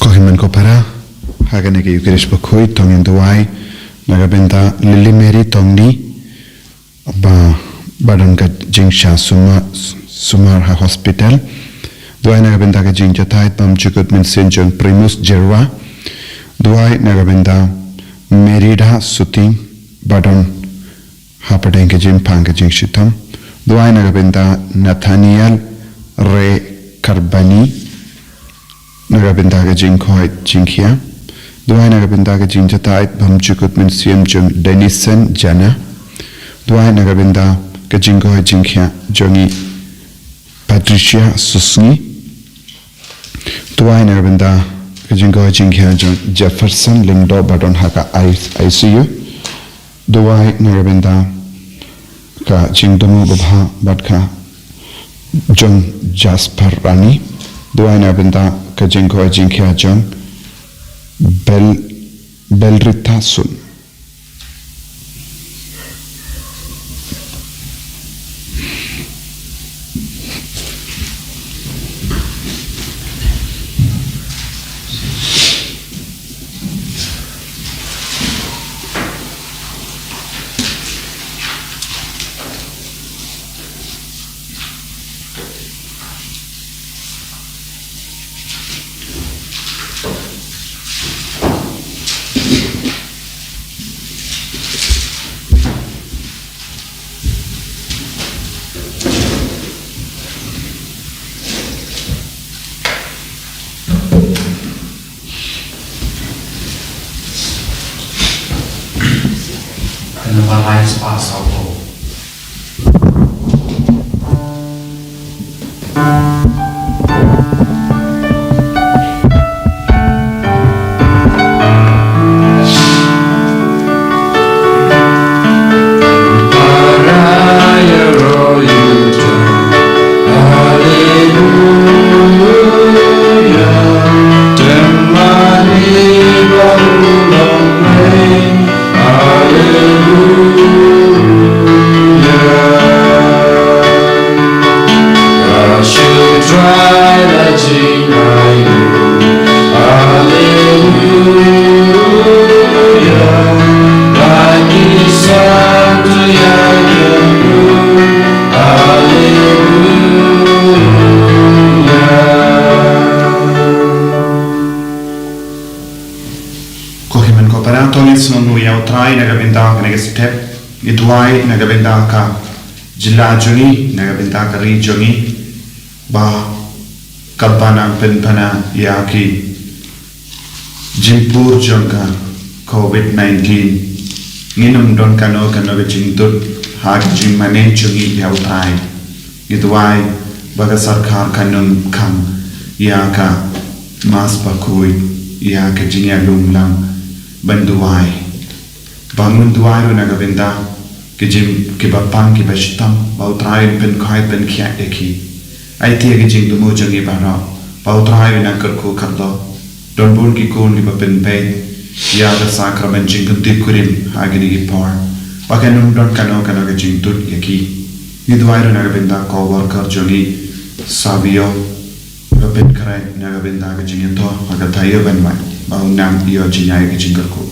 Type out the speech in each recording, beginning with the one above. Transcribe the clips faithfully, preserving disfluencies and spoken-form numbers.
Ko hynmen ko para, ha kane ka Eucharist bakhuid to ngin duwai na ka bynta Lily Mary Tongni, ba, ba don ka jingshah sumar, sumar ha hospital. Duwai na ka bynta ka jingjahthait bymjukut mynsiem jong Primus Jerwa. Duwai na ka bynta Merida Suting, ba don hapdeng ka jingpang ka jingshitom. Duwai na ka bynta Nathaniel Re Karbani, na ka bynta ka jingkoit jingkhiah. Duwai na ka bynta ka jingjahthait bymjukut mynsiem jong Denison Jana. Duwai na ka bynta ka jingkoit jingkhiah jong i Patricia Susngi. Duwai na ka bynta ka jingkoit jingkhiah jong Jefferson Lyngdoh ba don ha ka I C U. Duwai na ka bynta ka jingdumu babha bad ka jong Jasper Rani. Duwai na ka bynta ka jingkoit jingkhiah jong Bel, Belrita Sun. Ka nombar lai spah saw phew. Ko hynmen ko para, to ngin sngewnguh ïa U Trai na ka bynta kane ka step. Ngi duwai na ka bynta ka jylla jong ngi, na ka bynta ka ri jong ngi, ba ka ban nang pynpaw ïa ki jingpur jong ka covid nineteen. Ngin ym don kano kano ka jingdud ha ka jingmane jong ngi ïa U Trai. Ngi duwai ba ka sorkar kan ym khang ïa ka mass bakhuid, ïa ka jingïalum lang ban duwai. Ba ngin duwai ruh na ka bynta ki jing kiba pang kiba shitom, ba U Trai un pynkhuid pynkhiah ïa ki. Aiti ïa ki jingthmu jong ngi baroh, ba U Trai un nang kyrkhu kyrdoh. Don bun ki khun kiba pynbeit ïa ka sakramen jingkyntiew kurim ha kine ki por, ba kan ym don kano kano ka jingdud ïa ki. Ngi duwai ruh na ka bynta ka worker jong ngi Savio, ba pynkhreh na ka bynta ka jingïathoh ha ka taïew ban wan, ba un nang ïoh jingïaid ka jingkyrkhu.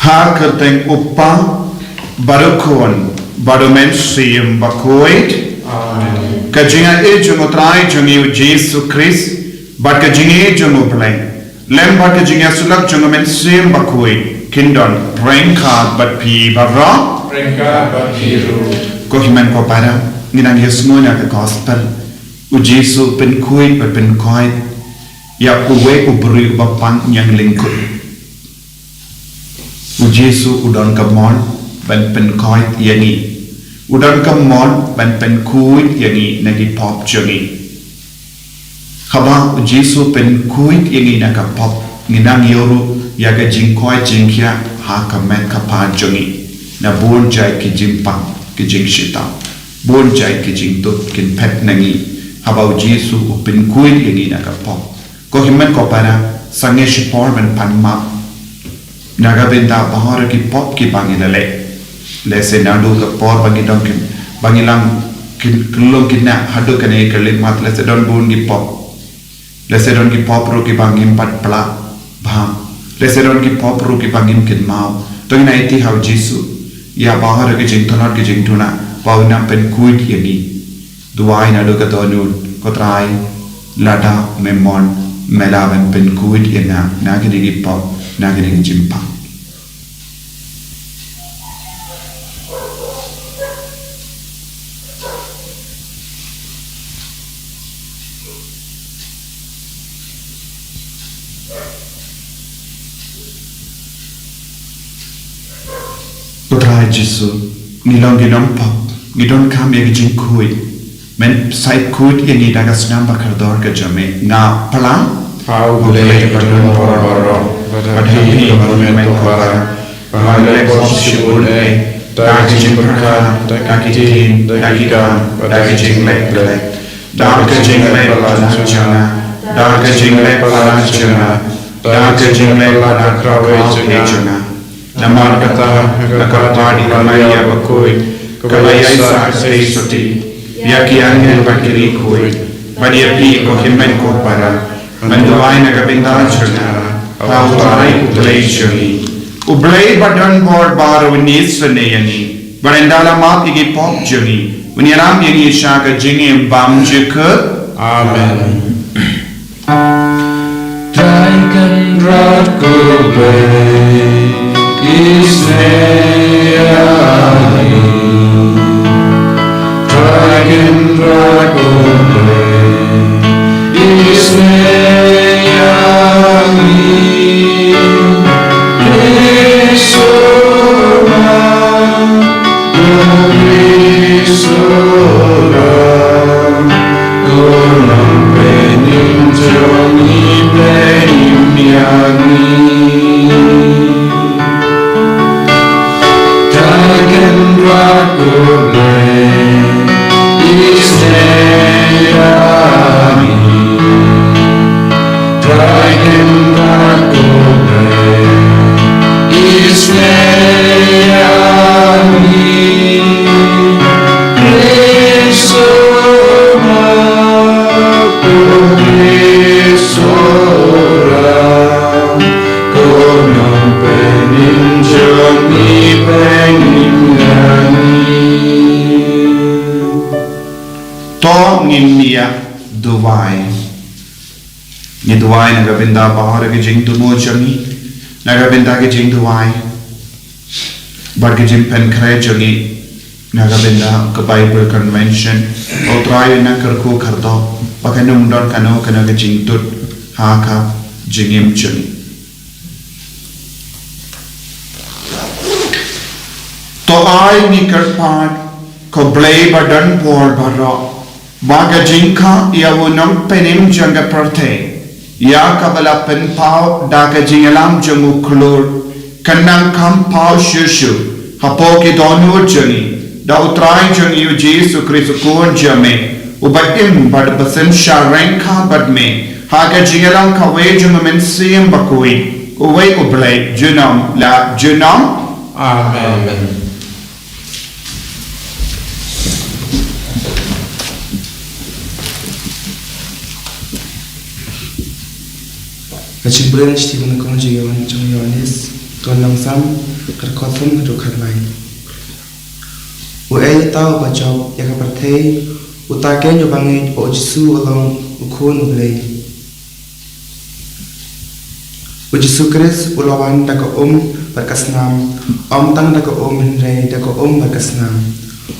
Ha ka kyrteng U Kpa, bad U Khun, bad U Mynsiem Bakhuid. Amen. Ka jingïaid jong U Trai jong ngi U Jisu Khrist, bad ka jingïeit jong U Blei, lem bad ka jingïasyllok jong U Mynsiem Bakhuid, kin don ryngkat bad phi baroh. Ryngkat bad phi ruh. Ko hynmen ko para, ngin nang ïasngew na ka gospel. U Jisu pynkhuid bad pynkoit ïa uwei u briew uba pang ñianglyngkut. U Jisu u don ka mon ban pynkoit ïa ngi. U don ka mon ban pynkhuid ïa ngi na ki pop jong ngi. Haba u Jisu pynkhuid ïa ngi na ka pop, ngi nang ïoh ruh ïa ka jingkoit jingkhiah ha ka met ka phad jong ngi. Na bun jait ki jingpang, ki jingshitom, bun jait ki jingtut kin phet na ngi. Haba u Jisu u pynkhuid ïa ngi na ka pop. Ko hynmen ko para, sangeh shipor ban pan map na ka bynta baroh ki pop kiba ngi la leh. Lehse naduh ka por ba ngi don kin, ba ngi la kin, kyllum kine haduh kane ka khyllipmat, lehse don bun ki pop. Lehse don ki pop ruh kiba ngim pat pla bha. Lehse don ki pop ruh kiba ngim kynmaw. To ngin aiti ha u Jisu ïa baroh ki jingtlot ki jingduna, ba un nang pynkhuid ïa ngi. Duwai naduh ka dohnud, ko Trai, lada me mon, me lah ban pynkhuid ïa nga na kine ki pop, na kine ki jingpang. Ko Trai Jisu, ngi long ki nongpop, ngi donkam ïa ka jingkhuid. Men sa khuid ïa ngi da ka snam ba kordor ka jong me. Nga pla ha U Blei ba don bor baroh, bad ha phi ko hynmen ko para, ba nga leh pop shibun eh, da ka jingpyrkhat, da ka ktien, da ka kam, bad da ka jingleh khleh. Da ka jingleh palat jong nga, da ka jingleh palat jong nga, da ka jingleh palat kawei jong nga. Namar kata, nga kyrpad ïa ka Maria bakhuid, kaba ïaisah ka shisha ïa ki angel bad ki riewkhuid, bad ïa phi ko hynmen ko para, ban duwai na ka bynta jong nga ha U Trai U Blei jong ngi. U Blei ba don bor baroh un isynei ïa ngi, bad un da la map ïa ki pop jong ngi, un ïalam ïa ngi sha ka jingim bymjukut. Amen. Trai Kynrad ko Blei, isynei ïa ngi. Trai Kynrad ko Blei, isynei ïa ngi. Khrist u wan, ko Khrist u wan, ko Nongpynim jong ngi, pynim ïa ngi. Trai Kynrad ko Blei, isynei ïa ngi. Trai Kynrad ko Blei, isynei ïa ngi. Khrist u wan, ko Khrist u wan, ko Nongpynim jong ngi, pynim ïa ngi. To ngin ïa duwai. Ngi duwai na ka bynta baroh ki jingthmu jong ngi, na ka bynta ki jingduwai bad ki jingpynkhreh jong ngi, na ka bynta ka Bible Convention. Ko Trai, nang kyrkhu kyrdoh ba kan ym don kano kano ka jingtut ha ka jingim jong ngi. To ai, ngi kyrpad, ko Blei ba don bor baroh, ba ka jingkha ïa u Nongpynim jong ka pyrthei, ïa kaba la pynpaw da ka jingïalam jong u khlur, kan nang kham paw shuh shuh hapoh ki dohnud jong ngi, da U Trai jong ngi U Jisu Khrist U Khun jong me, uba im bad ba synshar ryngkat bad me ha ka jingïalang kawei jong U Mynsiem Bakhuid, uwei U Blei, junom la junom. Amen. Ka jingpule na ka shithi ba nyngkong jong u Ïoan, jong u Ïoannis, ka lynnong san, ka dkhot san haduh ka khatlai. Uei uta uba jop ïa ka pyrthei, uta keiñ uba ngeit ba U Jisu u long U Khun U Blei. U Jisu Khrist u la wan da ka um bad ka snam, ym tang da ka um hynrei da ka um bad ka snam.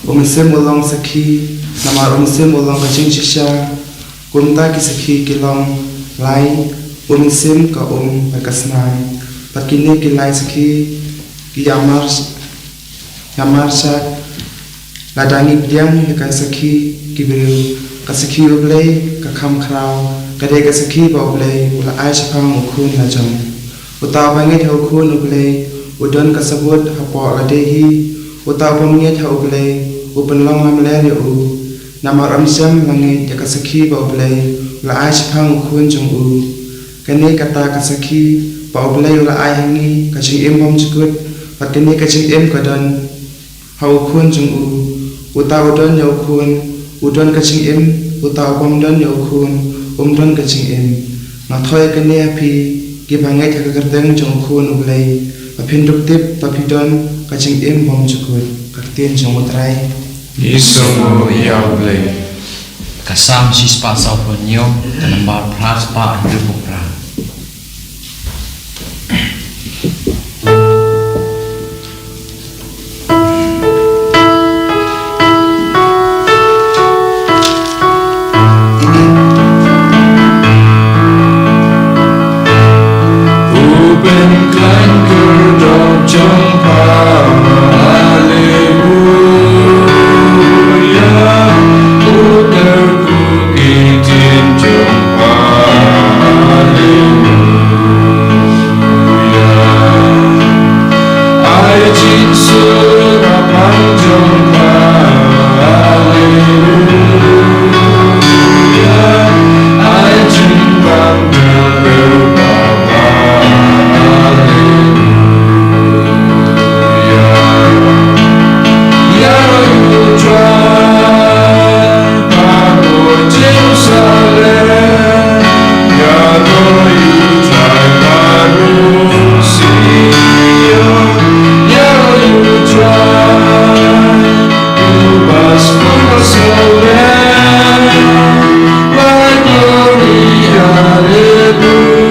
U Mynsiem u long sakhi, namar U Mynsiem u long ka jingshisha. Kumta ki sakhi ki long lai, U Mynsiem, ka um bad ka snam. Bad kine ki lai sakhi ki ïamar, ïamar shad, Lada ngi pdiang ïa ka sakhi ki briew, ka sakhi U Blei ka kham khraw, ka dei ka sakhi ba U Blei u la ai shaphang u Khun la jong. Uta uba ngeit ha u Khun U Blei u don ka sabut hapoh lade hi. Uta u bym ngeit ha U Blei u pynlong lamler ïa u, namar um shym la ngeit ïa ka sakhi ba U Blei u la ai shaphang u Khun jong u. Kane kata ka sakhi ba U Blei u la ai ha ngi, ka jingim bymjukut, bad kane ka jingim ka don ha u Khun jong u. Uta u don ïa u Khun u don ka jingim, uta u bym don ïa u Khun um don ka jingim. Nga thok kane ha phi kiba ngeit ha ka kyrteng jong u Khun U Blei, ba phin dup tip ba phi don ka jingim bymjukut. Ka ktien jong U Trai. Ngi sngewnguh ïa U Blei. Ka Salm shispah sawphew hynñiew, ka nombar phra spah hynriewphew phra. U pynkhlaiñ kyrdoh jong pha, Haleluya. U kyrkhu ki ktien jong pha, Haleluya. Ai jingsuk ha pang jong pha, Haleluya. Ai jingbam kyrpang, Haleluya. Ïaroh ïa U Trai, baroh Jerusalem. Ïaroh ïa U Trai baroh Sion. Ïaroh ïa U Trai uba sngewbha sngewlem. Bad ïaroh ïa U Trai.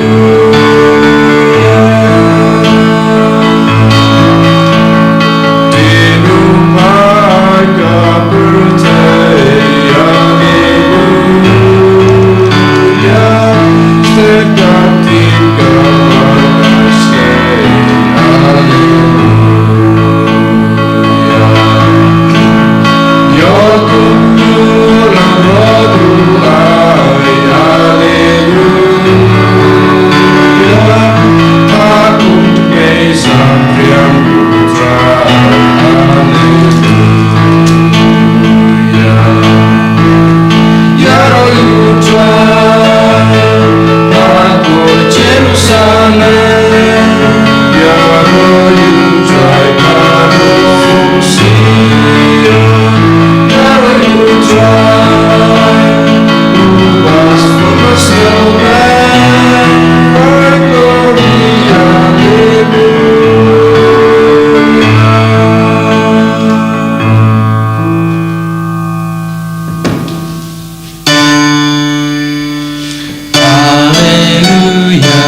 Haleluya.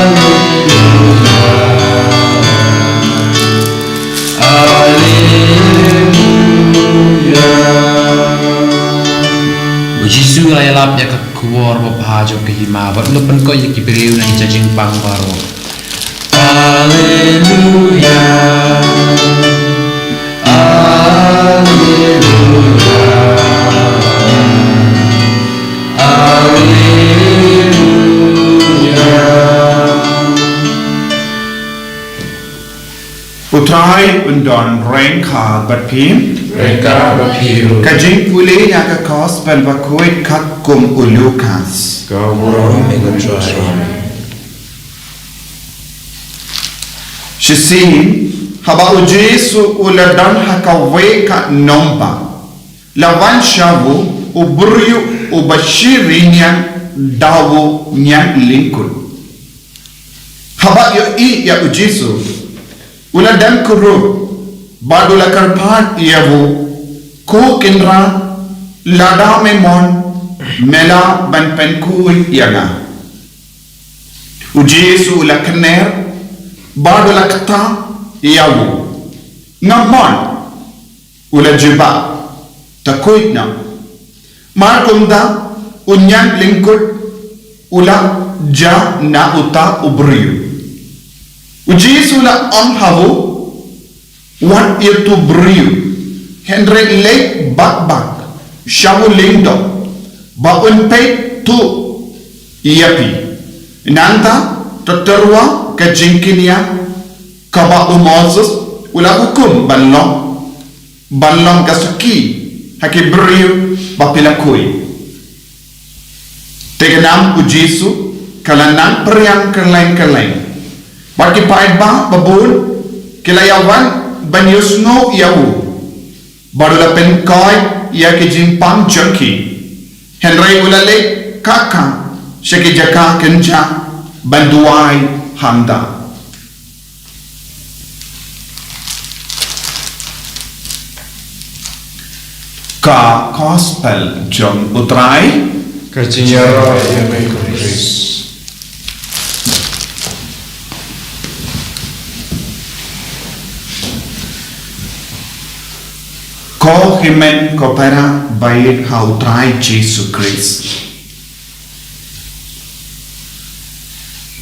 Haleluya. Haleluya. U Jisu u la ïalap ïa ka khubor babha jong ka hima bad u la pynkoit ïa ki briew na ki jait jingpang baroh. Haleluya. Haleluya. Haleluya. U Trai un don ryngkat bad phi. Ryngkat bad phi ruh. Ka jingpule na ka Gospel bakhuid katkum u Lukas. Ka burom ïa U Trai. Shisien, haba U Jisu u la don ha kawei ka nongbah, la wan sha u u briew uba shi ri ñiang da u ñiang lyngkut. Haba u ïohi ïa U Jisu, u la dem kurup, bad u la kyrpad ïa u, Ko Kynrad, lada me mon, me lah ban pynkhuid ïa nga. U Jisu u la kner, bad u la kta ïa u, Nga mon. U la jubab, To khuid noh. Mar kumta, u ñiang lyngkut u la jah na uta u briew. U Jisu u la ong ha u, Wat ïa tu briew, hynrei leit bak bak sha u lyngdoh, ba un peit tu ïa phi. Nangta, to tyrwa ka jingkñia kaba u Moses u la hukum ban long, ban long ka sakhi ha ki briew ba phi la khuid. Te ka nam u Jisu ka la nang pyrshang kylleng kylleng. Bad ki paidbah babun ki la ïa wan ban ïohsngew ïa u. Bad u la pynkoit ïa ki jingpang jong ki. Hynrei u la leit kaka sha ki jaka kynjah ban duwai hangta. Ka Gospel jong u Trai. Ka jingïaroh ïa me ko Khrist. Ko hynmen ko para ba ïeit ha u Trai Jisu Khrist.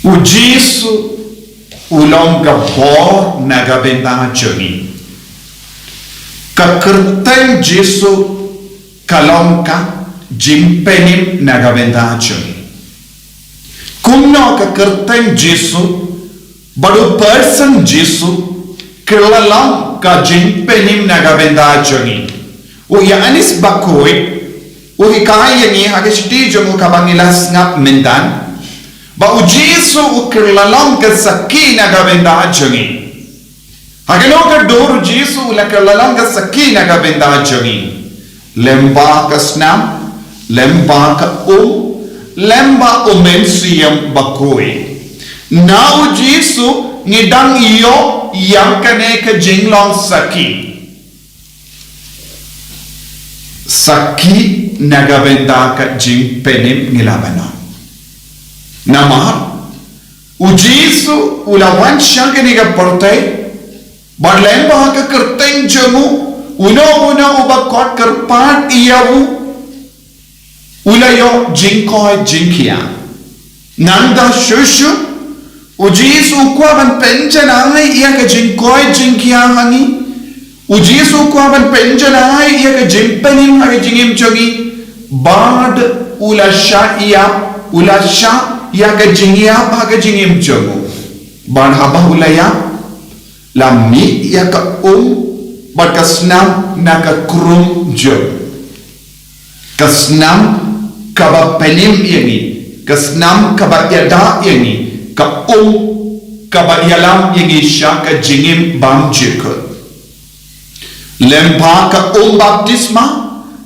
U Jisu u long ka bor na ka bynta jong ngi. Ka kyrteng Jisu ka long ka jingpynim na ka bynta jong ngi. Kumno ka kyrteng Jisu bad u person Jisu ki la long ka jingpynim na ka bynta jong ngi. U Ïoannis Bakhuid u hikai ïa ngi ha ka shithi jong u kaba ngi la sngap mynta, ba u Jisu u kylla long ka sakhi na ka bynta jong ngi. Ha kano ka dur u Jisu u la kylla long ka sakhi na ka bynta jong ngi? Lyngba ka snam, lyngba ka um, lyngba u Mynsiem Bakhuid. Na u Jisu ngi dang ïoh ïa kane ka jinglong sakhi. Sakhi na ka bynta ka jingpynim ngi la ban long. Namar u Jisu u la wan sha kane ka pyrthei, bad lyngba ka kyrteng jong u, uno uno uba khot kyrpad ïa u, u la ïoh jingkoit jingkhiah. Nangta shuh shuh u Jisu u kwah ban pynjanai ïa ka jingkoit jingkhiah ha ngi. U Jisu u kwah ban pynjanai ïa ka jingpynim ha ka jingim jong ngi. Bad u la shah ïap, u la shah ïa ka jingïap ha ka jingim jong u. Bad haba u la ïap, la mih ïa ka um bad ka snam na ka krum jong u. Ka snam kaba pynim ïa ngi, ka snam kaba ïada ïa ngi, ka um kaba ïalam ïa ngi sha ka jingim bym jukut. Lyngba ka um baptisma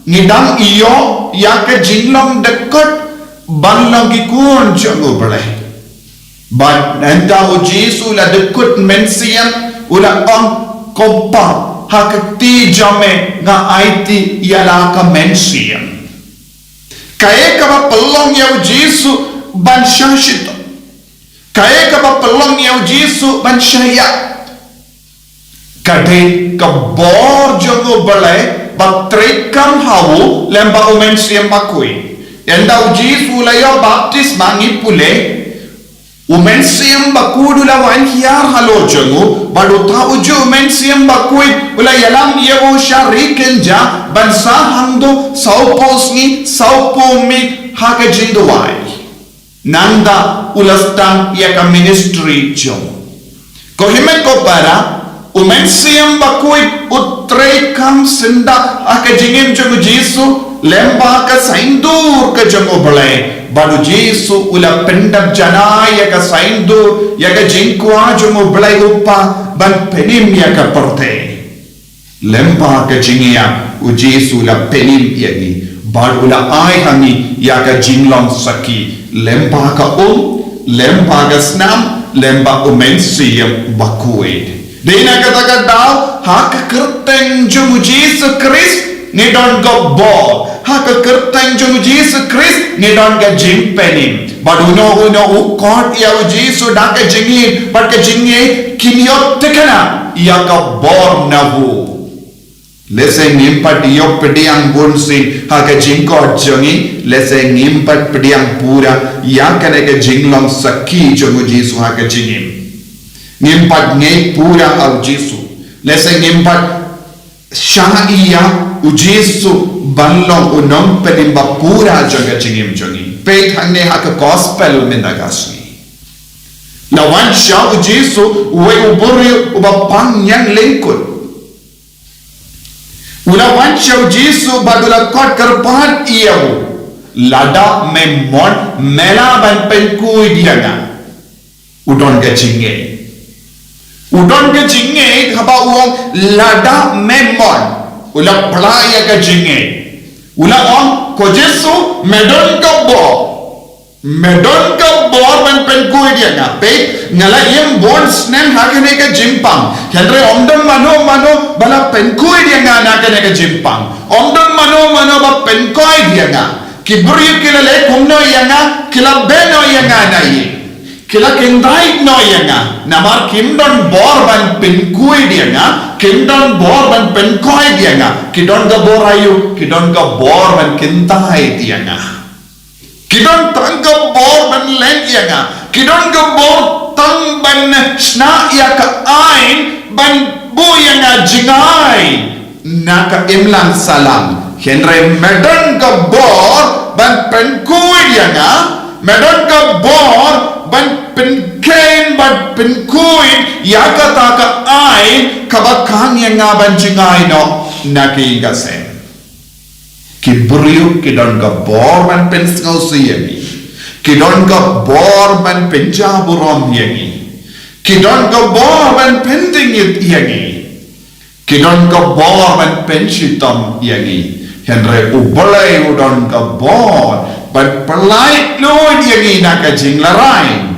ngi dang ïoh ïa ka jinglong dkut ban long ki khun jong u Blei. Bad hynda u Jisu u la dkut mynsiem, u la ong, "Ko Pa, ha ka kti jong me nga aiti ïa la ka mynsiem." Kaei kaba pynlong ïa u Jisu ban shah shitom? Kaei kaba pynlong ïa u Jisu ban shah ïap? Ka dei ka bor jong u Blei ba treikam ha u lyngba u Mynsiem Bakhuid. Hynda u Jisu u la ïoh baptisma ngi pule, u Mynsiem Bakhuid u la wan hiar halor jong u, bad uta ujuh u Mynsiem Bakhuid u la ïalam ïa u sha ri kynjah ban sah hangto sawphew sngi sawphew miet ha ka jingduwai. Nangta u la start ïa ka ministry jong u. Ko hynmen ko para, u Mynsiem Bakhuid u treikam syndah ha ka jingim jong u Jisu lyngba ka saiñdur ka jong u Blei. Bad u Jisu u la pyndep janai ïa ka saiñdur, ïa ka jingkwah jong u Blei u Kpa ban pynim ïa ka pyrthei. Lyngba ka jingïap u Jisu u la pynim ïa ngi, bad u la ai ha ngi ïa ka jinglong sakhi, lyngba ka um, lyngba ka snam, lyngba u Mynsiem Bakhuid. Dei na kata ka daw, ha ka kyrteng jong u Jisu Khrist ngi don ka bor, ha ka kyrteng jong u Jisu Khrist ngi don ka jingpynim. Bad uno uno u khot ïa u Jisu da ka jingïeit bad ka jingïeit, kin ïoh thikna ïa ka bor na u. Lehse ngim pat ïoh pdiang bunsien ha ka jingkhot jong ngi, lehse ngim pat pdiang pura ïa kane ka jinglong sakhi jong u Jisu ha ka jingim. Ngim pat ngeit pura ha u Jisu. Lehse ngim pat shah ïa u Jisu ban long u nongpynim ba pura jong ka jingim jong ngi. Peit hangne ha ka gospel mynta ka sngi. La wan sha u Jisu uwei u briew uba pang ñiang lyngkut. U la wan sha u Jisu bad u la kot kyrpad ïa u. Lada me mon me lah ban pynkuid ïa nga. U don ka jingngeit. U don ka jingngeit haba u ong lada me mon. U la pynlait ïa ka jingngeit. U la ong ko Jisu me don ka bor. Me don ka bor ban pynkuid ïa nga. Peit nga la ïeng bun snem ha kane ka jingpang. Hynrei ym don mano mano ba la pynkuid ïa nga na kane ka jingpang. Ym don mano mano ba pynkuid ïa nga. Ki briew ki la leh kumno ïa nga, ki la beh noh ïa nga na ïing. Ki la kyntait noh ïa nga, namar kim don bor ban pynkuid ïa nga, kim don bor ban pynkuid ïa nga, ki don ka bor aïu, ki don ka bor ban kyntait ïa nga. Ki don tang ka bor ban leh ïa nga, ki don ka bor tang ban shna ïa ka aiñ, ban buh ïa nga jngai. Na ka imlang sahlang, hynrei me don ka bor ban pynkuid ïa nga, me don ka bor ban pynkheiñ ban pynkuid ïa kata ka aiñ kaba khang ïa nga ban jngai noh na ka ïing ka sem. Ki briew ki don ka bor ban pynsngewsih ïa ngi. Ki don ka bor ban pynjah burom ïa ngi. Ki don ka bor ban pyntyngit ïa ngi. Ki don ka bor ban pynshitom ïa ngi. Hynrei U Blei u don ka bor ban pynlait luid ïa ngi na ka jinglarai.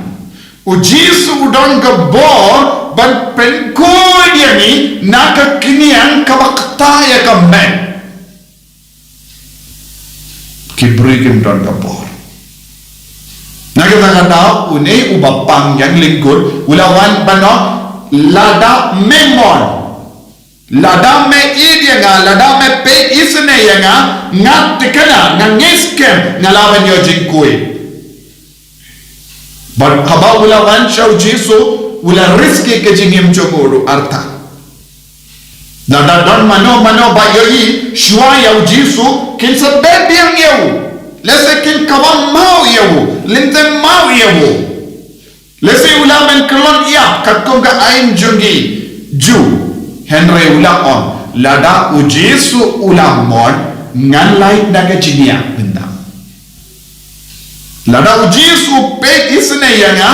U Jisu u don ka bor ban pynkuid ïa ngi na ka kñiang kaba ktah ïa ka met. Ki briew kim don ka bor. Na kata ka daw une uba pang ñiang lyngkut u la wan ban ong lada me mon. Lada me ïeit ïa nga, lada me peit isynei ïa nga, nga tikna, nga ngeit skhem, nga lah ban ïoh jingkuid. Bad haba u la wan sha u Jisu, u la risk ïa ka jingim jong u ruh artat. Lada don mano mano ba ïohi shuwa ïa u Jisu, kin sa beh biang ïa u. Lehse kin kawang maw ïa u, lynthem maw ïa u. Lehse u la ban kyllon ïap katkum ka aiñ jong ki Jiw. Hynrei u la ong, lada u Jisu u la mon, ngan lait na ka jingïap mynta. Lada u Jisu u peit isynei ïa nga,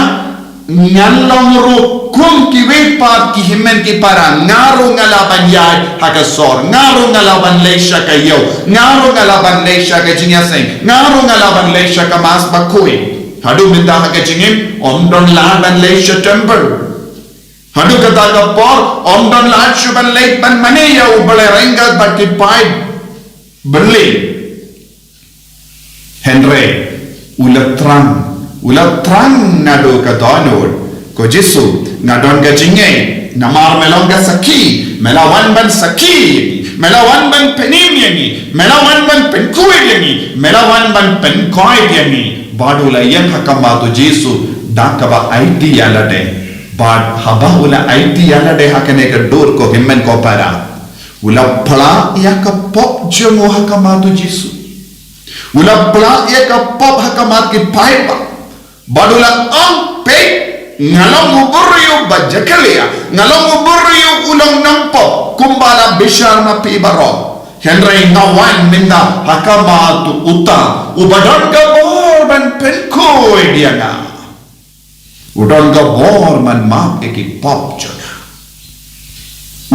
ngan long ruh kum kiwei pat ki hynmen ki para, nga ruh nga lah ban ïaid ha ka sor, nga ruh nga lah ban leit sha ka ïew, nga ruh nga lah ban leit sha ka jingïaseng, nga ruh nga lah ban leit sha ka Mass Bakhuid. Haduh mynta ha ka jingim ym don lad ban leit sha temple. Haduh kata ka por ym don lad shuh ban leit ban mane ïa U Blei ryngkat bad ki paid bylli. Hynrei u la thrang, u la thrang naduh ka dohnud, ko Jisu, nga don ka jingngeit, namar me long ka sakhi, me la wan ban sakhi, me la wan ban pynim ïa ngi, me la wan ban pynkuid ïa ngi, me la wan ban pynkoit ïa ngi. Bad u la ïeng ha khmat u Jisu da kaba aiti ïa lade. Bad haba u la aiti ïa lade ha kane ka dur, ko hynmen ko para, u la phla ïa ka pop jong u ha khmat u Jisu. U la phla ïa ka pop ha khmat ki paidbah. Bad u la ong, peit, nga long u briew ba jakhlia, nga long u briew u long nongpop, kumba la bishar ma phi baroh. Hynrei nga wan mynta ha khmat uta uba don ka bor ban pynkuid ïa nga. U don ka bor ban map ïa ki pop jong nga.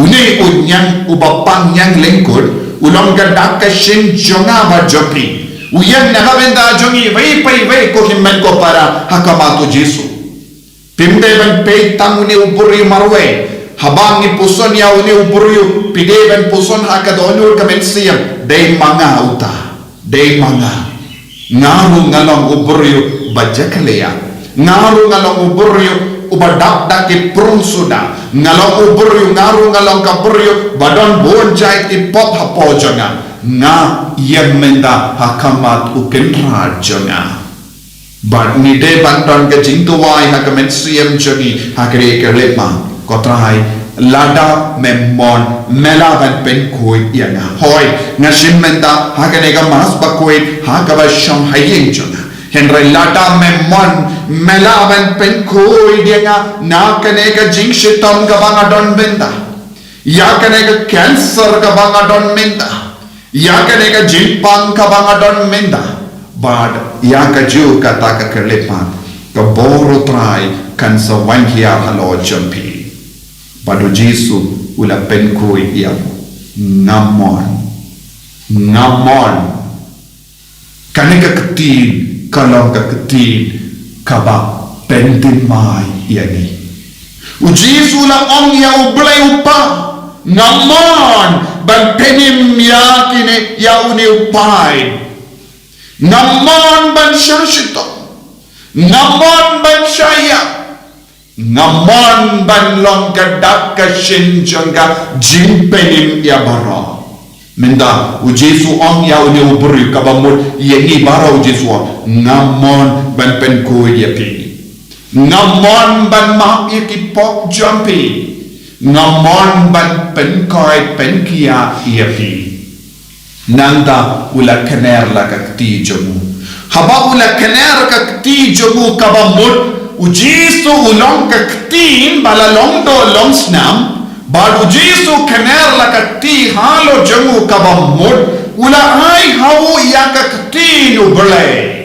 Une u ñiang, uba pang ñiang lyngkut, u long ka dak ka shin jong nga bad jong phi. U ïeng na ka bynta jong ngi iwei pa iwei, ko hynmen ko para, ha khmat u Jisu. Phim dei ban peit tang une u briew marwei. Haba ngi puson ïa une u briew, phi dei ban puson ha ka dohnud ka mynsiem, dei ma nga uta. Dei ma nga. Nga ruh nga long u briew ba jakhlia. Nga ruh nga long u briew uba dap da ki prung suda. Nga long u briew, nga ruh nga long ka briew ba don bun jait ki pop hapoh jong nga. Nga ïeng mynta ha khmat u Kynrad jong nga. Bad ngi dei ban don ka jingduwai ha ka mynsiem jong ngi ha kane ka lehma. Ko Trai, Lada me mon, me lah ban pynkhuid ïa nga. Hooid, nga shim mynta ha kane ka Mass bakhuid ha kaba shong ha ïing jong nga. Hynrei lada me mon, me lah ban pynkhuid ïa nga na kane ka jingshitom kaba nga don mynta, ïa kane ka cancer kaba nga don mynta, ïa kane ka jingpang kaba nga don mynta, bad ïa kajuh kata ka khyllipmat, ka bor U Trai kan sa wan hiar halor jong phi. Bad U Jisu u la pynkhuid ïa u. Nga mon. Nga mon. Kane ka ktien ka long ka ktien kaba pynthymmai ïa ngi. U Jisu u la ong ïa U Blei U Kpa, nga mon ban pynim ïa kine, ïa une u paid. Nga mon ban shah shitom. Nga mon ban shah ïap. Nga mon ban long ka dak ka shin jong ka jingpynim ïa baroh. Mynta U Jisu u ong ïa une u briew, kaba mut ïa ngi baroh U Jisu u ong, nga mon ban pynkhuid ïa phi. Nga mon ban map ïa ki pop jong phi. Nga mon ban pynkhuid pynkhia ïa phi. Nangta u la kner la ka kti jong u. Haba u la kner ka kti jong u, kaba mut U Jisu u long ka ktien ba la long doh long snam, bad U Jisu kner la ka kti halor jong u, kaba mut u la ai ha u ïa ka ktien U Blei.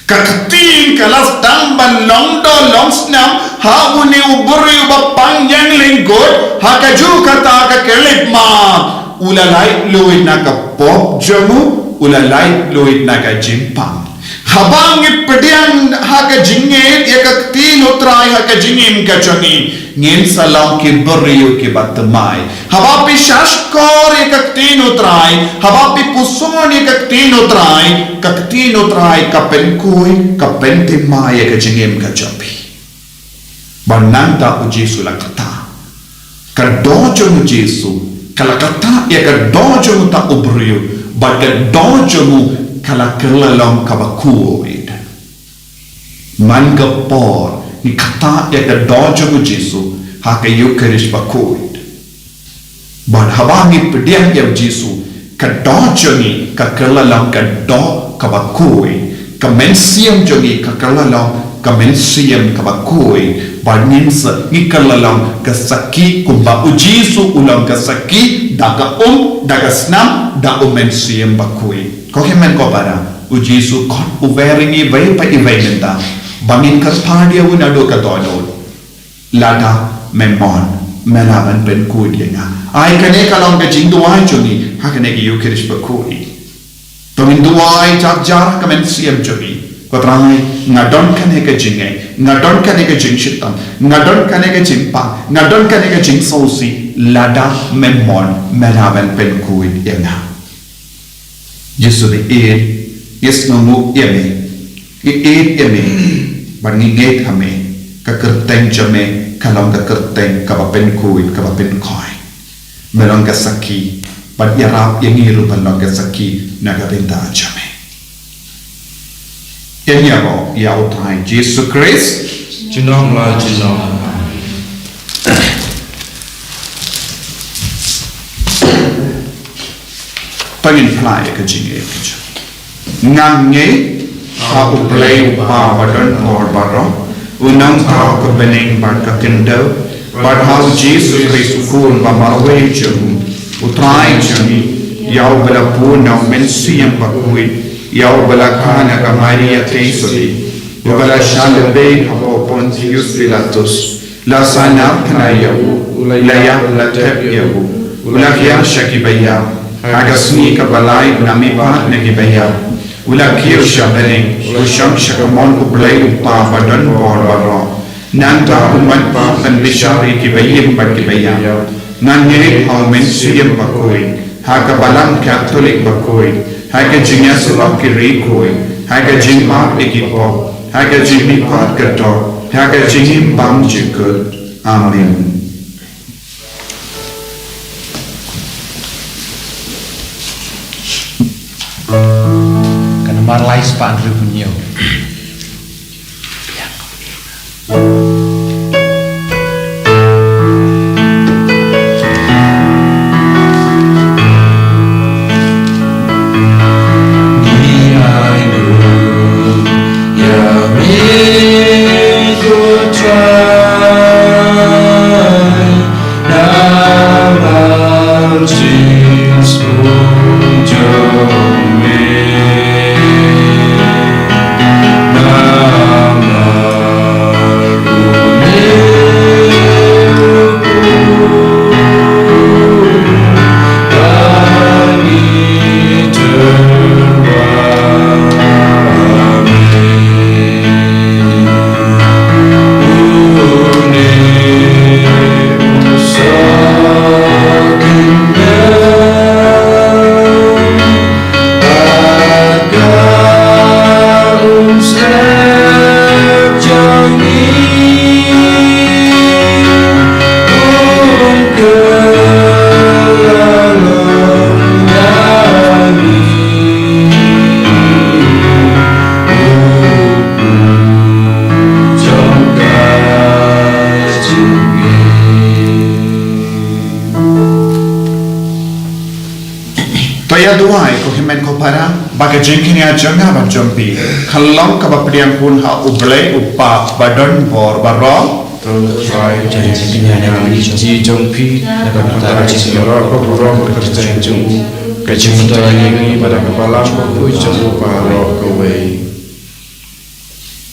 Ka ktien ka la sdang ban long doh long snam ha une u briew ba pang ïeng lyngkot, ha kajuh kata ka khyllipmat u la laitluid na ka pop jong u, u la laitluid na ka jingpang. Haba ngi pdiang ha ka jingngeit ïa ka ktien U Trai ha ka jingim ka jong ngi, ngin sa long ki briew kiba thymmai. Haba phi shahshkor ïa ka ktien U Trai, haba phi puson ïa ka ktien U Trai, ka ktien U Trai ka pynkhuid, ka pynthymmai ïa ka jingim ka jong phi. Bad nangta U Jisu u la ktah. Ka doh jong U Jisu ka la ktah ïa ka doh jong uta u briew, bad ka doh jong u ka la kylla long kaba khuid. Man ka por ngi ktah ïa ka doh jong U Jisu ha ka Eukharist bakhuid. Bad haba ngi pdiang ïa U Jisu, ka doh jong ngi ka kylla long ka doh kaba khuid, ka mynsiem jong ngi ka kylla long ka mynsiem kaba khuid, bad ngin sa, ngi kylla long ka sakhi kumba U Jisu u long ka sakhi, da ka um, da ka snam, da u Mynsiem Bakhuid. Ko hynmen ko para, U Jisu khot u wer ïa ngi iwei pa iwei mynta ba ngin kyrpad ïa u naduh ka dohnud. Lada me mon, me lah ban pynkhuid ïa nga. Ai kane ka long ka jingduwai jong ngi ha kane ka Eukharist bakhuid. To ngin duwai jar jar ha ka mynsiem jong ngi. Ko Trai, nga don kane ka jingngeit, nga don kane ka jingshitom, nga don kane ka jingpang, nga don kane ka jingsngewsih, lada me mon, me lah ban pynkhuid ïa nga. Jisu, ngi ïeit, ngi sngewnguh ïa me, ngi ïeit ïa me, bad ngi ngeit ha me, ka kyrteng jong me ka long ka kyrteng kaba pynkhuid, kaba pynkhuid. Me long ka sakhi, bad ïarap ïa ngi ruh ban long ka sakhi na ka bynta jong me. Ïa ngi ïaroh ïa U Trai Jisu Khrist. Junom la junom. To ngin phla ïa ka jingngeit. Nga ngeit ha U Blei U Kpa ba don bor baroh, u nongthaw ka bneng bad ka khyndew, bad ha U Jisu Khrist u Khun ba marwei jong u, U Trai jong ngi, ïa uba la bun na U Mynsiem Bakhuid, ïa uba la kha na ka Maria Theisotti, uba la shah lehbeiñ hapoh Pontius Pilatus, la sahnarphna ïa u, u la ïap, la thep ïa u, u la hiar sha kiba ïap, ha ka sngi kaba lai u la mihpat na kiba ïap, u la kiew sha bneng, u shong sha kamon U Blei U Kpa ba don bor baroh. Nangta un wan pat ban bishar ïa kiba im bad kiba ïap. Nga ngeit ha U Mynsiem Bakhuid, ha ka Balang Katholik bakhuid, ha ka jingïasyllok ki riewkhuid, ha ka jingmap ïa ki pop, ha ka jingmihpat ka doh, ha ka jingim bymjukut. Amen. Ka namar lai spah hynriewphew hynñiew. Ba ïa duwai, ko hynmen ko para, ba ka jingkñia jong nga bad jong phi ka long kaba pdiang hun ha U Blei U Kpa ba don bor baroh. To Trai, jingkñia ïa ki jong phi, da ka bynta ka jingïaroh ka burom ka kyrteng jong u, ka jingmyntoi ïa ngi bad da ka balang bakhuid jong u baroh kawei.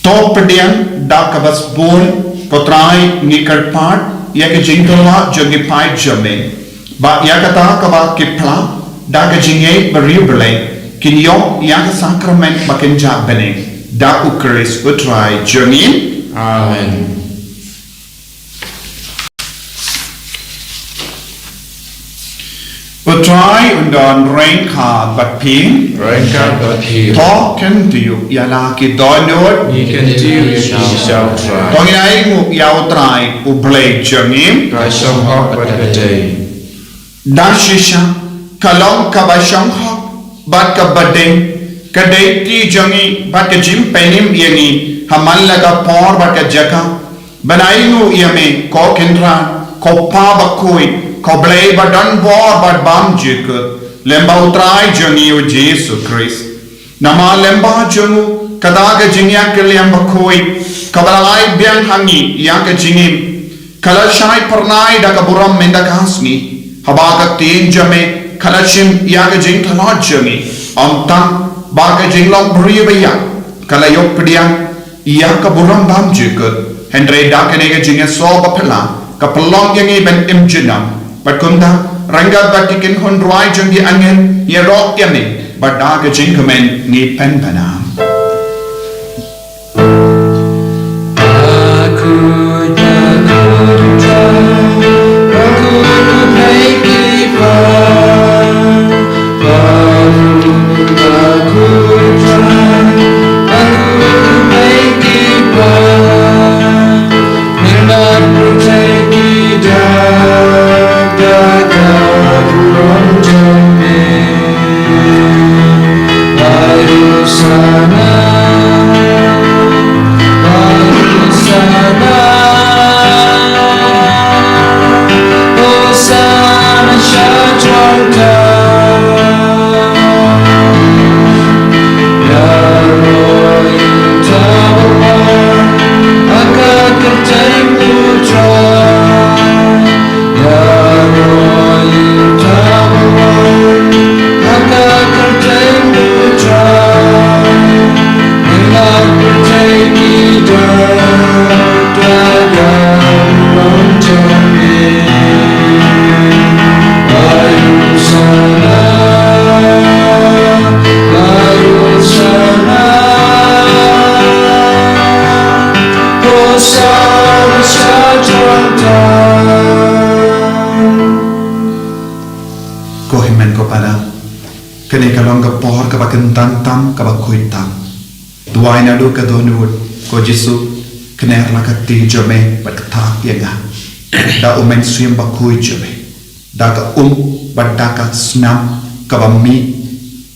To pdiang da kaba sbun, ko Trai, ngi kyrpad ïa ka jingtyrwa jong ki paid jong me, ba ïa kata kaba ki phla da ka jingngeit ba riewblei, kin ïoh ïa ka sakramen ba kynja bneng, da U Khrist U Trai jong ngi. Amen. U Trai un don ryngkat bad phi. Ryngkat bad phi. To kyntiew ïa la ki dohnud. Ngi kyntiew ïa phi sha U Trai. To ngin ainguh ïa U Trai U Blei jong ngi. Ka shong hok bad ka dei. Da shisha, ka long kaba shong hok bad kaba dei, ka dei kti jong ngi bad ka jingpynim ïa ngi ha man la ka por bad ka jaka, ban ainguh ïa me, ko Kynrad, ko Pa bakhuid, ko Blei ba don bor bad bymjukut, lem bad U Trai jong ngi U Jisu Khrist. Namar lem bad jong u, kata ka jingïakylliang bakhuid, kaba la ai biang ha ngi ïa ka jingim, ka la shai phyrnai da ka burom mynta ka sngi, haba ka ktien jong me ka la shim ïa ka jingtlot jong ngi, ym tang ba ka jinglong briew ba ïap ka la ïoh pdiang ïa ka burom bymjukut, hynrei da kane ka jingïasoh ba phylla, ka pynlong ïa ngi ban im junom. Bad kumta, ryngkat bad ki kynhun rwai jong ki angel, ngi ïaroh ïa me, bad da ka jingkmen ngi pynbna. Ko hynmen ko para, kane ka long ka por kaba kyntang tam, kaba khuid tam. Duwai naduh ka dohnud, ko Jisu, kner la ka kti jong me bad kthah ïa nga da U Mynsiem Bakhuid jong me, da ka um bad da ka snam kaba mih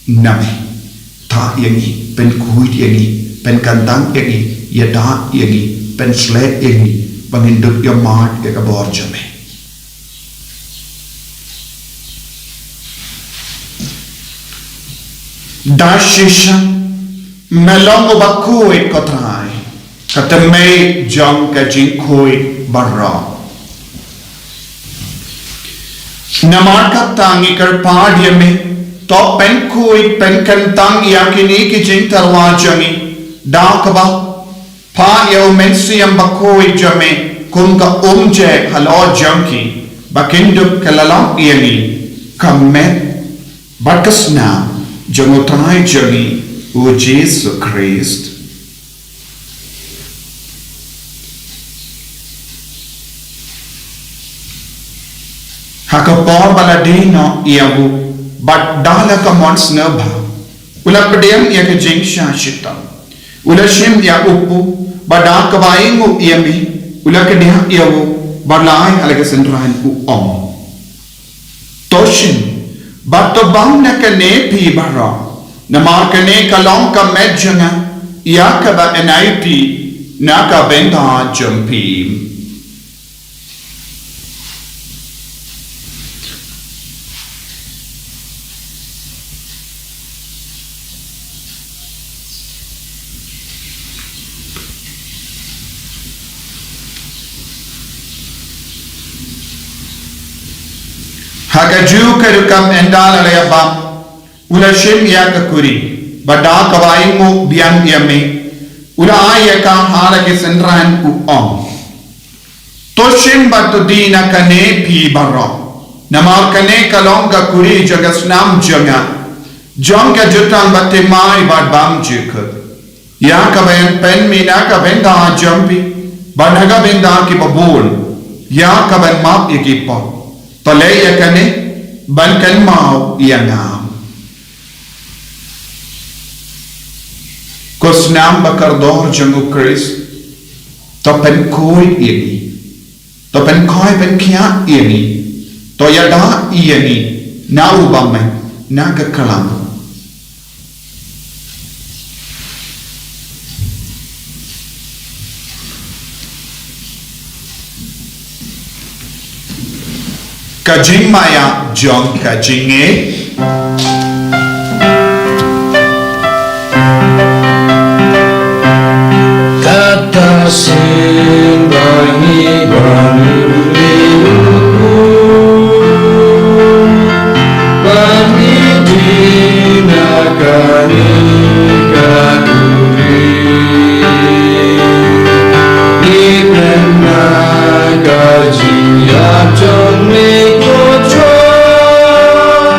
na me. Kthah ïa ngi, pynkhuid ïa ngi, pynkyntang ïa ngi, ïada ïa ngi, pynshlei ïa ngi, ba ngin dup ïa mad ïa ka bor jong me. Da shisha, me long uba khuid ko Trai, ka tymmen jong ka jingkhuid baroh. Namar kata ngi kyrpad ïa me, to pynkhuid pynkyntang ïa kine ki jingtyrwa jong ngi, da kaba phah ïa U Mynsiem Bakhuid jong me kum ka umjait halor jong ki, ba kin dup ka la lap ïa ngi ka met bad ka snam jong U Trai jong ngi U Jisu Khrist. Ha ka por ba la die noh ïa u, bad da la ka mon sngewbha, u la pdiang ïa ka jingshah shitom. U la shim ïa u kpu, bad da kaba ainguh ïa me, u la kdiah ïa u, bad la ai ha la ka synran u ong: To shim, bad to bam na kane phi baroh, namar kane ka long ka met jong nga, ïa kaba yn aiti na ka bynta jong phi. Ha kajuh ka rukom ynda la leit bam, u la shim ïa ka kurim, bad da kaba ainguh biang ïa me, u la ai ïa ka ha la ki synran u ong: To shim bad to die na kane phi baroh. Namar kane ka long ka kurim jong ka snam jong nga, jong ka jutang bad thymmai bad bymjukut. Ïa kaban pynmih na ka bynta jong phi, bad na ka bynta kiba bun, ïa kaban map ïa ki pop. To leh ïa kane ban kynmaw ïa nga. Ko snam ba kordor jong u Khrist, to pynkhuid ïa ngi. To pynkhuid pynkhiah ïa ngi. To ïada ïa ngi na u bymman, na ka khlam. Ka jingmaïa jong ka jingngeit. Kata sien ba ngi ban ïohi u Khrist, ba ngi die na kane ka kurim. Ngi pynbna ka jingïap jong me ko Trai.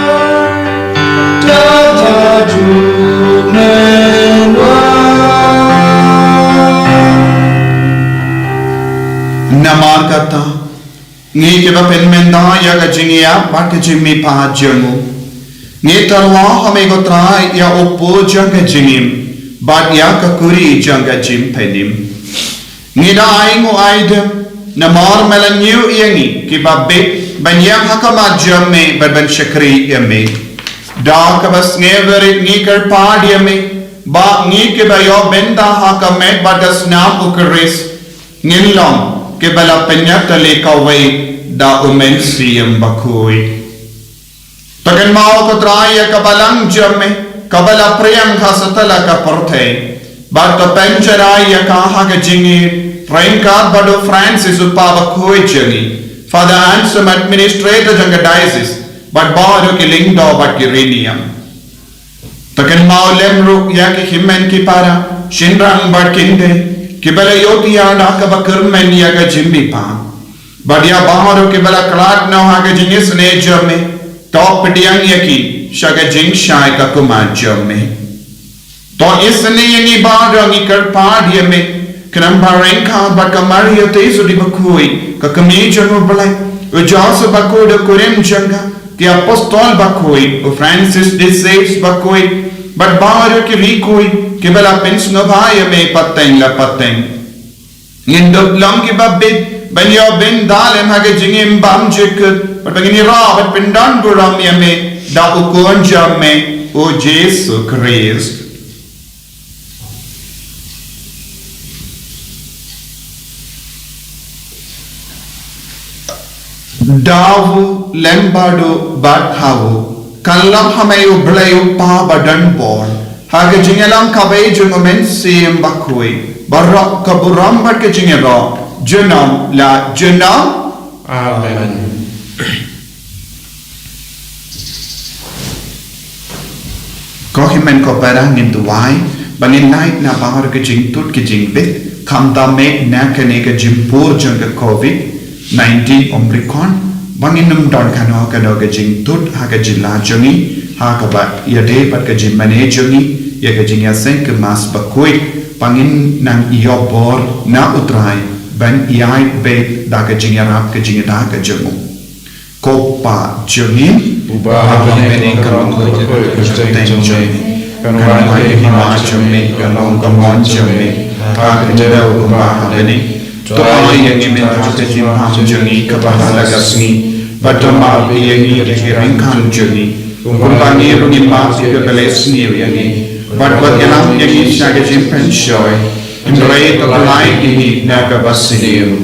Kata jong me wan. Namar kata, ngi kiba pynmynta ïa ka jingïap bad ka jingmihpat jong u, ngi tyrwa ha me ko Trai ïa u kpu jong ka jingim, bad ïa ka kurim jong ka jingpynim. Ngi da ainguh aidem, namar me la ñiew ïa ngi kiba bit ban ïeng ha khmat jong me bad ban shakri ïa me. Da kaba sngewrit ngi kyrpad ïa me, ba ngi kiba ïoh bynta ha ka met bad ka snam u Khrist, ngin long kiba la pynïatylli kawei da u Mynsiem Bakhuid. To kynmaw ko Trai ïa ka balang jong me, kaba la pdiang ha satlak ka pyrthei. Bad to pynshai ïa ka ha ka jingïeit ryngkat bad u Francis u kpa bakhuid jong ngi, Father Anselm administrator jong ka diocese, bad baroh ki lyngdoh bad ki riewniam. To kynmaw lem ruh ïa ki hynmen ki para, shynrang bad kynthei, kiba la ïohthiah da kaba kyrmen ïa ka jingmihpat. Bad ïa baroh kiba la khlad noh ha ka jingisynei jong me, to pdiang ïa ki sha ka jingshai ka khmat jong me. To isynei ïa ngi baroh ngi kyrpad ïa me, khnang ba ryngkat bad ka Maria Theisotti bakhuid, ka kmie jong u Blei, u Joseph bakhuid u kurim jong ka, ki apostol bakhuid, u Francis de Sales bakhuid, bad baroh ki riewkhuid kiba la pynsngewbha ïa me pateng la pateng, ngin dup long kiba bit ban ïoh bynta lem ha ka jingim bymjukut, bad ba ngin ïarap bad pyndonburom ïa me da u Khun jong me, u Jisu Khrist. Da u lem bad u bad ha u, kan long ha me u Blei u Kpa badonbor, ha ka jingïalam kaba ïeit jong u Mynsiem Bakhuid, baroh ka burom bad ka jingïaroh, junom la junom. Amen. Ko hynmen ko para, ngin duwai ba ngin lait na baroh ki jingtut ki jingbit, khamtam eh na kane ka jingpur jong ka covid nineteen Omicron, ba ngin ym don kano kano ka jingtut ha ka jylla jong ngi, ha kaba ïadei bad ka jingmane jong ngi ïa ka jingïaseng ka Mass bakhuid, ba ngin nang ïoh bor na u Trai ban ïaid beit da ka jingïarap ka jingïada ka jong u. Ko Kpa jong ngi uba ha bneng, ka long ka jingïarap ka jong ngi, kan wan ka hima jong ngi, kan long ka mon jong ngi ha ka khyndew kumba ha bneng. To ai ïa ngi mynta ka jingpang jong ngi kaba ha la ka sngi, bad to map ïa ngi ïa ki riewkhuid jong ngi, kumba ngi ruh ngi map ïa kiba leh sniew ïa ngi, bad wat ïalam ïa ngi sha ka jingpynshoi, hynrei to pyllait ïa ngi na kaba sniew.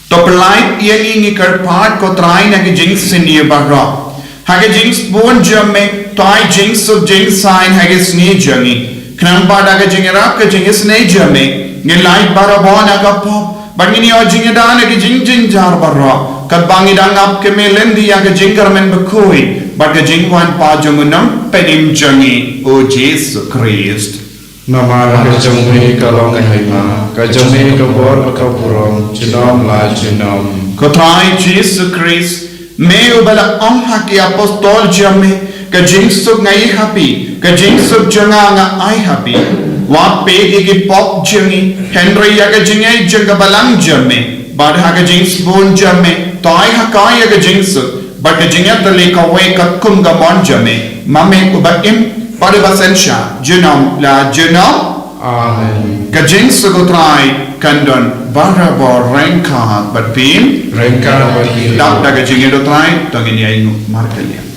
To pyllait ïa ngi, ngi kyrpad ko Trai, na ki jingsniew baroh. Ha ka jingsbun jong me, to ai jingsuk jingsaiñ ha ka sngi jong ngi, khnang ba da ka jingïarap ka jingisynei jong me, ngin lait barabor na ka pop, bad ngin ïoh jingïada na ki jingjynjar baroh, Katba ngi dang ap, kmen lynti ïa ka jingkyrmen bakhuid bad ka jingwan pat jong u Nongpynim jong ngi, u Jisu Khrist. Namar ka jong me ka long ka hima, ka jong me ka bor bad ka burom, junom la junom. Ko Trai Jisu Khrist, me uba la ong ha ki apostol jong me, ka jingsuk nga ai ha phi, ka jingsuk jong nga nga ai ha phi. Wat peit ïa ki pop jong ngi, hynrei ïa ka jingngeit jong ka balang jong me. Bad ha ka jingsbun jong me, to ai ha ka ïa ka jingsuk bad ka jingïatylli kawei katkum ka mon jong me, ma me uba im bad uba synshar, junom la junom. Amen. Ka jingsuk u Trai kan don barabor ryngkat bad phi. Ryngkat bad phi. Dap da ka jingïeit u Trai, to ngin ïainguh markylliang.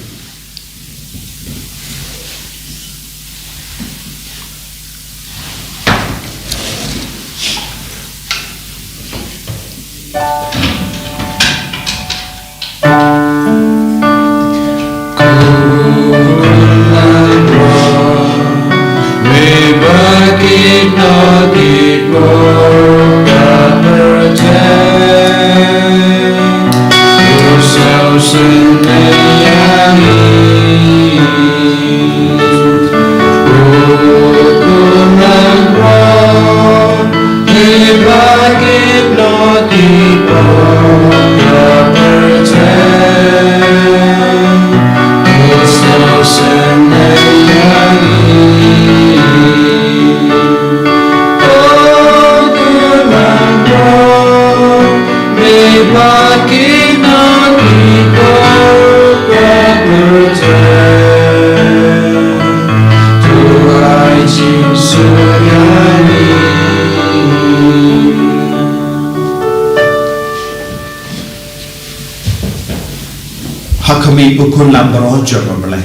Ha khmih u khun lamroh jong U Blei.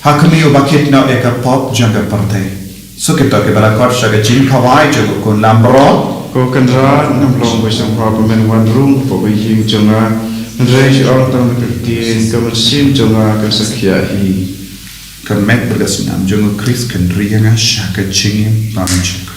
Ha khmih uba kit noh ïa ka pop jong ka pyrthei. Suk ïa kito kiba la khot sha ka jingkhawai jong u khun lamroh. Ko Kynrad, ngam long ba sngewbha ba men wan rung hapoh ka ïing jong nga, hynrei shu ong tang da ka ktien, ka mynsiem jong nga kan sa khiah hi. Ka met bad ka snam jong u Khrist kan ri ïa nga sha ka jingim bymjukut.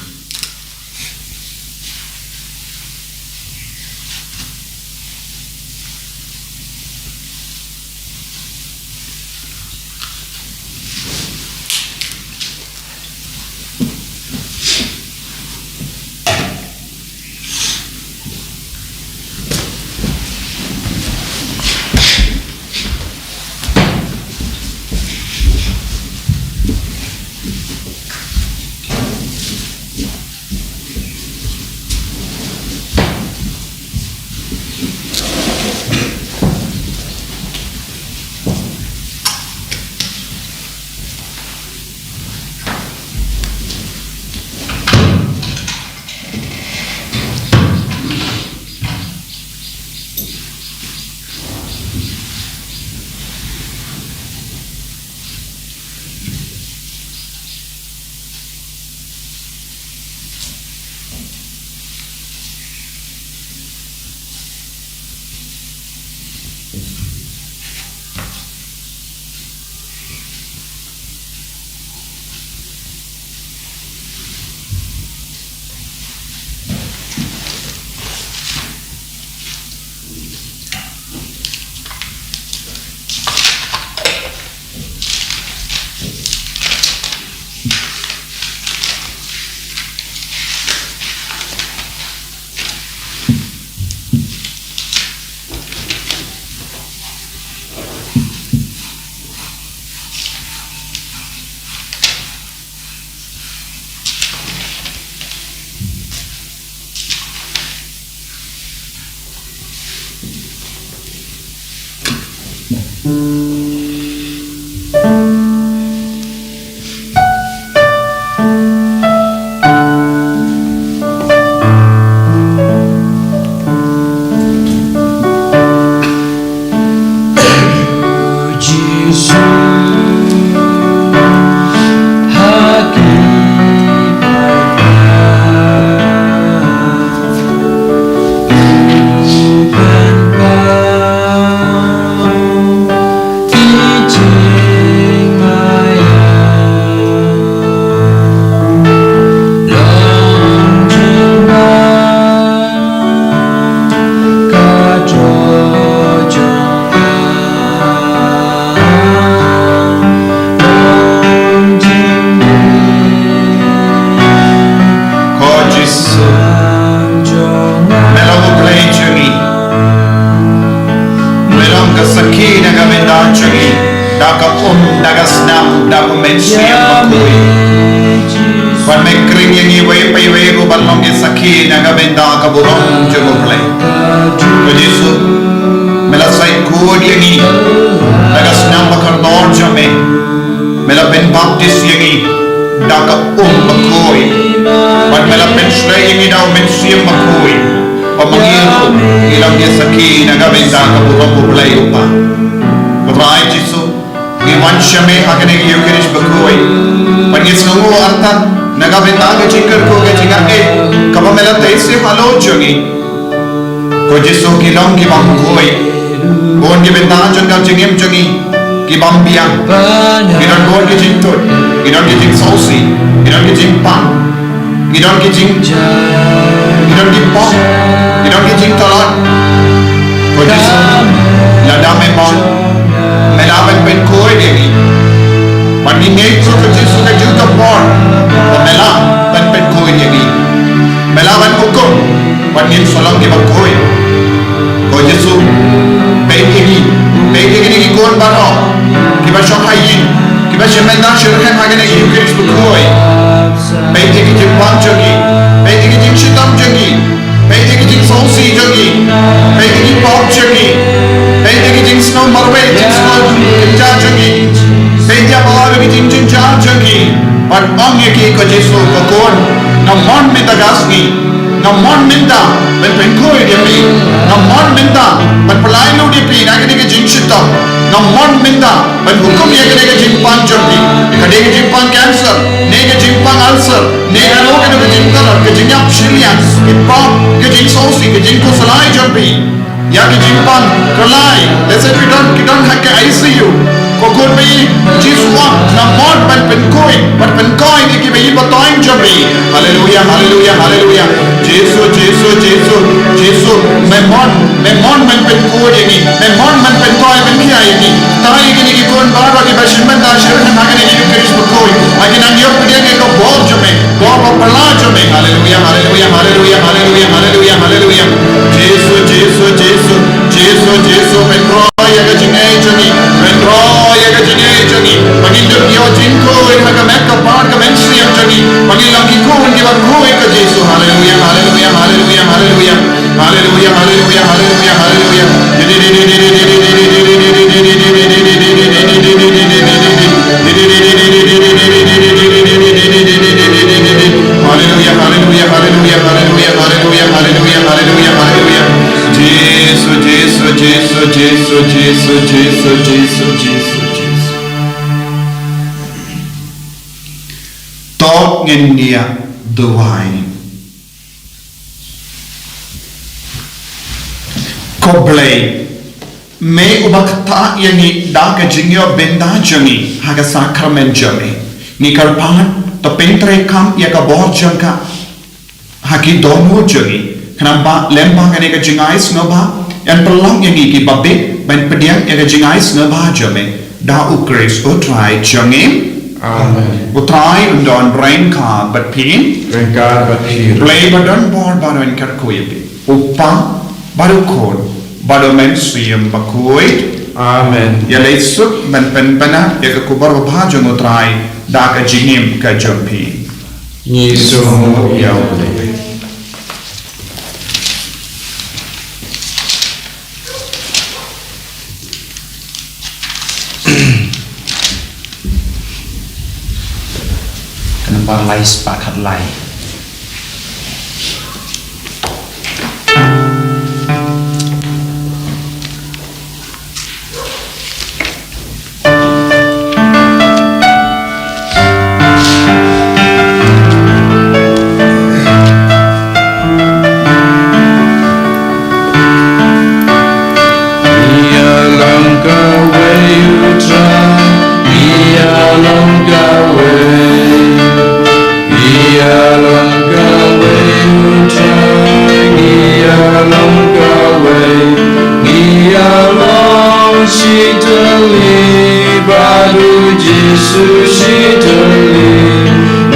da u Mynsiem Bakhuid. Bad me khring ïa ngi iwei pa iwei ruh ban long ki sakhi na ka bynta ka burom jong U Blei. Ko Jisu, me la sait khuid ïa ngi da ka snam ba kordor jong me. Me la pynbaptis ïa ngi da ka um bakhuid. Bad me la pynshlei ïa ngi da u Mynsiem Bakhuid, ba ma ngi ruh ngi long ki sakhi na ka bynta ka burom U Blei U Kpa. Ko Trai Jisu, ngi wan sha me ha kane ka Ïukharist bakhuid. Bad ngi sngewnguh artat na ka bynta ka jingkyrkhu, ka jingaiei kaba me la tei sih halor jong ngi. Ko Jisu, ngi long ki bym khuid. Bun ki bynta jong ka jingim jong ngi ki bym biang. Ngi don bun ki jingtuid, ngi don ki jingsngewsih, ngi don ki jingpang, ngi don ki jing, ngi don ki pop, ngi don ki jingtlot. Ko Jisu, lada me mon, me lah ban pynkhuid ïa ngi. Bad ngi ngeit ruh, ko Jisu, ka juh ka por ba me lah ban pynkhuid ïa ngi. Me lah ban hukum bad ngin sa long ki bym khuid. Ko Jisu, peit ïa ngi, peit ïa kine ki khun baroh kiba shong ha ïing, kiba shim bynta sha pdeng ha kane ka Ïukharist bakhuid. Peit ïa ki jingpang jong ngi, peit ïa ki jingshitom jong ngi, peit ïa ki jingsngewsih jong ngi, peit ïa ki pop jong ngi, peit ïa ki jingsngew marwei, jingsngew kynja jong ngi. Peit ïa baroh ki jingjynjar jong ngi. Bad ong ïa ki, ko Jisu, ko khun, nga mon mynta ka sngi. Nga mon mynta ban pynkhuid ïa phi. Nga mon mynta ban pynlait lut ïa phi na kane ka jingshitom. Nga mon mynta ban hukum ïa kane ka jingpang jong phi. Ka dei ka jingpang cancer, ne ka jingpang ulcer, ne kano kano ka jingtlot, ka jingïap shiliang, ki pop, ka jingsngewsih, ka jingkhuslai jong phi. Ïa ki jingpang kyllai, lehse ki don, ki don ha ka I C U. Ko khun, phi, Jisu ong, nga mon ban pynkhuid, ban pynkhuid ïa kiba ïeit ba thoiñ jong phi. Haleluia, haleluia, haleluia. Jisu, Jisu, Jisu, Jisu, me mon, me mon ban pynkhuid ïa ngi, me mon ban pynkhuid, ban khia ïa ngi. Tang ïa kine ki khun baroh kiba shim bynta sha pdeng ha kane ka Ïukharist bakhuid. Ha ki nang ïoh pdiang ïa ka bor jong me. Bor ba phylla jong me. Haleluia, haleluia, haleluia, haleluia, haleluia, haleluia. Jisu, Jisu, Jisu, Jisu, Jisu, pynroi ïa ka jingngeit jong ngi. Pynroi ïa ka jingngeit jong ngi. Ba ngin ïoh jingkhuid ha ka met ka phad ka mynsiem jong ngi. Ba ngin long ki khun kiba khuid, ko Jisu. Haleluia, haleluia, haleluia, haleluia. Haleluia, haleluia, haleluia, haleluia. Haleluia, haleluia, haleluia, haleluia. Jisu, Jisu, Jisu. To ngin ïa duwai. Ko Blei, me uba ktah ïa ngi da ka jingïoh bynta jong ngi ha ka sakramen jong me. Ngi kyrpad, to pyntreikam ïa ka bor jong ka ha ki dohnud jong ngi. Khnang ba lyngba kane ka jingai sngewbha, yn pynlong ïa ngi kiba bit ban pdiang ïa ka jingai sngewbha jong me. Da U Khrist U Trai jong ngi. Amen. U Trai un don ryngkat bad phi. Ryngkat bad phi. Blei ba don bor baroh un kyrkhu ïa phi. U Kpa, bad U Khun, bad U Mynsiem Bakhuid. Amen. Ïa leit suk ban pynbna ïa ka khubor babha jong U Trai da ka jingim ka jong phi. Ngi sngewnguh ïa U Blei. Ka nambar lai spah khatlai. Ïa long kawei U Trai, ïa long kawei. Ïa long kawei U Trai, ïa long kawei. Ïa long shitylli bad U Jisu shitylli.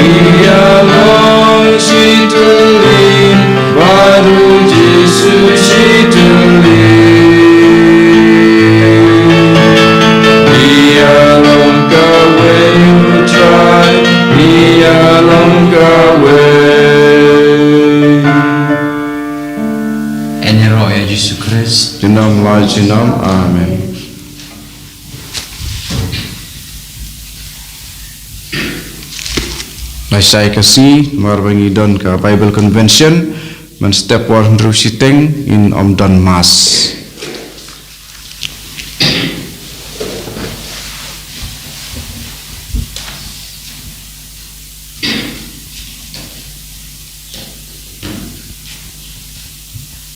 Ïa long shitylli bad U Jisu shitylli. Ïa long kawei Nam lai jinam. Amen. Lai sai ka si mar ba ngi don ka Bible Convention, man step war hynriew shiteng in om don mas.